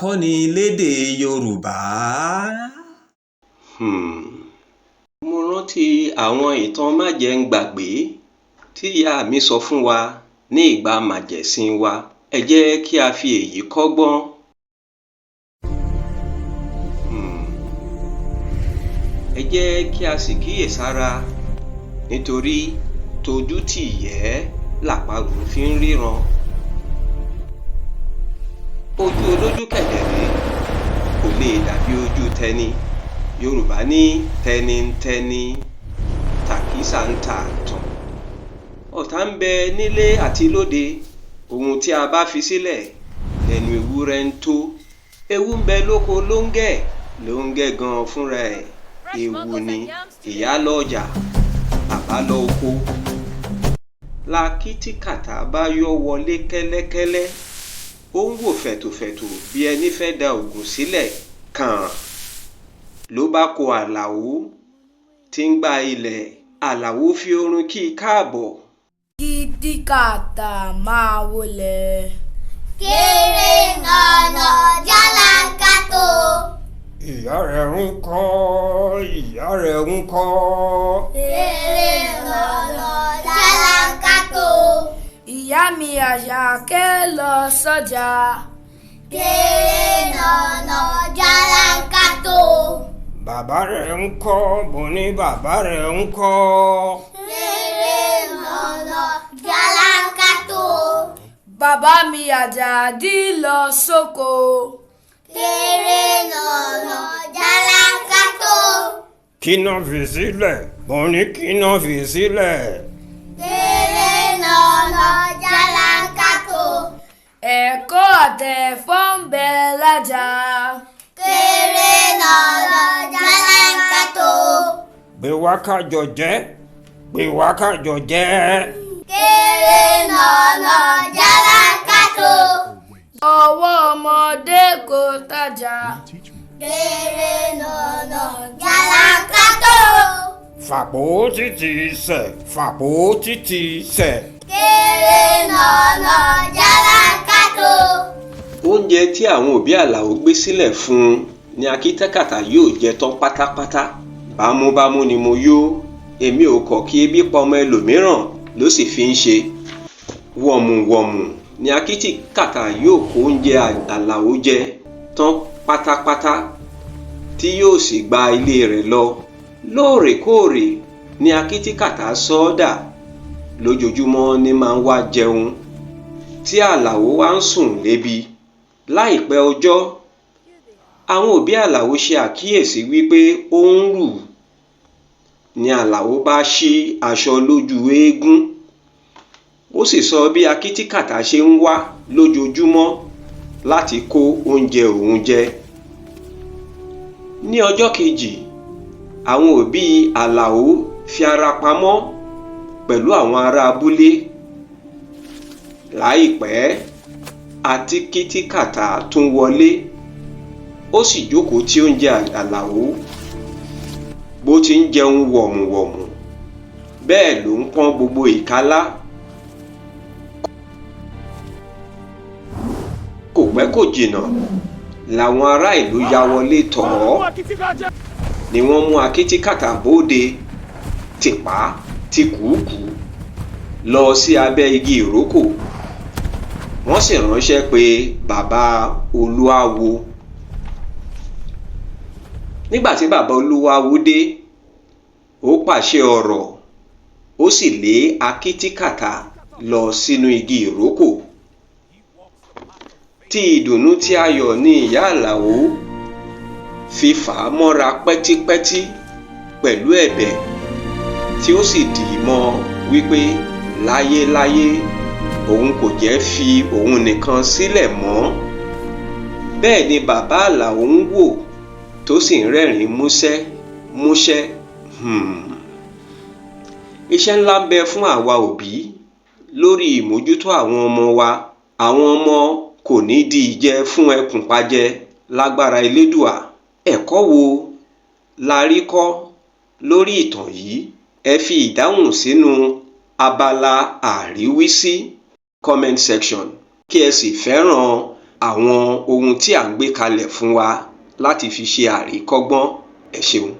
Akọ́ni lédè Yorùbá. Mo rántí àwọn ìtàn májẹ̀ẹ́ngbàgbé tí ìyá mi sọ fún wa ní ìgbà màjèsín wa. Ẹ jẹ́ kí a fi èyí kọ́gbọ́n. Ẹ jẹ́ kí a sì kíyèsára, nítorí tojú tìyẹ́ làparò fi ń ríran. Ojú olójú kẹ̀dẹ̀ rèé, kò lè dàbí ojú tẹni. Yorùbá ní tẹni ń tẹni, tàkísà ń tààtàn. Ọ̀tá ń bẹ nílé àti lóde. Ohun tí a bá fi sílẹ̀ lẹ́nu ewúrẹ́ ń tó. Ewu ń bẹ lóko Lóńgẹ́. Lóńgẹ́ gan fúnra ẹ̀ ewu ni. Ìyá lọ ọjà, bàbá lọ oko, lakítíkàtà bá yọ́ wọlé kẹ́lẹ́kẹ́lẹ́. Ó ń wò fẹ̀tòfẹ̀tò bí ẹní fẹ́ da òògùn sílẹ̀ kàn ló bá kó Àlàó tí ń gbá ilẹ̀. Àlàó fi oorun kí i káàbọ̀. Kìtìkàtà máa wọlé. Kéré nànà jálánkátó. Ìyá rẹ̀ ń kọ́? Ìyá rẹ̀ ń kọ́? Kéré nànà jálánkátó. Ìyá mi Àṣàkẹ́ lọ sọ́jà. Kéré nànà jálánkátó. Bàbá rẹ̀ ń kọ́? Mo ní bàbá rẹ̀ ń kọ́? Kéré nànà jálánkátó. Bàbá mi Àjàdí lọ sóko. Kéré nànà jálánkátó. Kí ná fi sílẹ̀? Mo ní kí ná fi sílẹ̀? Kéré nànà jálánkátó. Ẹ̀kọ́ àtẹ̀fọ́ ń bẹ lájà. Kéré nànà jálánkátó. Gbé wá ká jọ jẹ, gbé wá ká jọ jẹ. Kéré nànà jálánkátó. Ọwọ́ ọmọdé kò tájà. Kéré nànà jálánkátó. Fàpò títí sẹ̀, fàpò títí sẹ̀. Kéré nànà jálánkátó. Oúnjẹ tí àwọn òbí Àlàó gbé sílẹ̀ fún un ni akíntẹ́kàtà yóò jẹ tán pátápátá. Bámúbámú ni mo yó, èmi ò kọ̀ kí ebi pa ọmọ ẹlòmíràn, ló sì fi ń ṣe. Wọ̀mùwọ̀mù ni akíntìkàtà yóò kó oúnjẹ Àlàó jẹ tán pátápátá, tí yóò sì gba ilé rẹ̀ lọ. Lóòrèkóòrè ni akíntìkàtà sọ ọ́ dà. Lójoojúmọ́ ní máa ń wá jẹun, tí Àlàó wá ń sùn lébi. Láìpẹ́ ọjọ́, àwọn òbí Àlàó ṣe àkíyèsí wípé ó ń rù. Ni Àlàó bá ṣí aṣọ lójú eégún, ó sì sọ bí akíntìkàtà ṣe ń wá lójoojúmọ́ láti kó oúnjẹ òun jẹ. Ní ọjọ́ kejì, àwọn òbí Àlàó fi ara pamọ́ pẹ̀lú àwọn ará abúlé. Láìpẹ́, akíntìkàtà tún wọlé, ó sì jókòó tí oúnjẹ Àlàó. Bó ti ń jẹun wọ̀mùwọ̀mù, bẹ́ẹ̀ ló ń pọ́n gbogbo ìkálá. Kò pẹ́ kò jìnnà làwọn ará ìlú ya wọlé tọ̀ ọ́, ni wọ́n mú akíntìkàtà bóde tìpá tìkúùkù lọ sí abẹ́ igi ìrókò. Wọ́n sì ránṣẹ́ pé bàbá Olúáwo. Nígbà tí bàbá Olúáwo dé, ó pàṣẹ ọ̀rọ̀, ó sì lé akíntìkàtà lọ sínú igi ìrókò. Tí ìdùnnú tí ayọ̀ ni ìyá Àlàó fi fà á mọ́ra pẹ́típẹ́tí pẹ̀lú ẹ̀bẹ̀, tí ó sì dì mọ́ wípé láyéláyé òun kò jẹ́ fi òun nìkan sílẹ̀ mọ́. Bẹ́ẹ̀ ni bàbá Àlàó ń wò tó sì ń rẹ́rìn-ín músẹ́ músẹ́. Iṣẹ́ ńlá ń bẹ fún àwa òbí lórí ìmójútó àwọn ọmọ wa. Àwọn ọmọ kò ní di ìjẹ fún ẹkùn pajẹ lágbára Elédùà. Ẹ̀kọ́ wo la rí kọ́ lórí ìtàn yìí? Ẹ fi ìdáhùn sínú abala àríwísí, comment section, kí ẹ sì fẹ́ràn àwọn ohun tí à ń gbé kalẹ̀ fún wa láti fi ṣe àríkọ́gbọ́n. Ẹ ṣeun.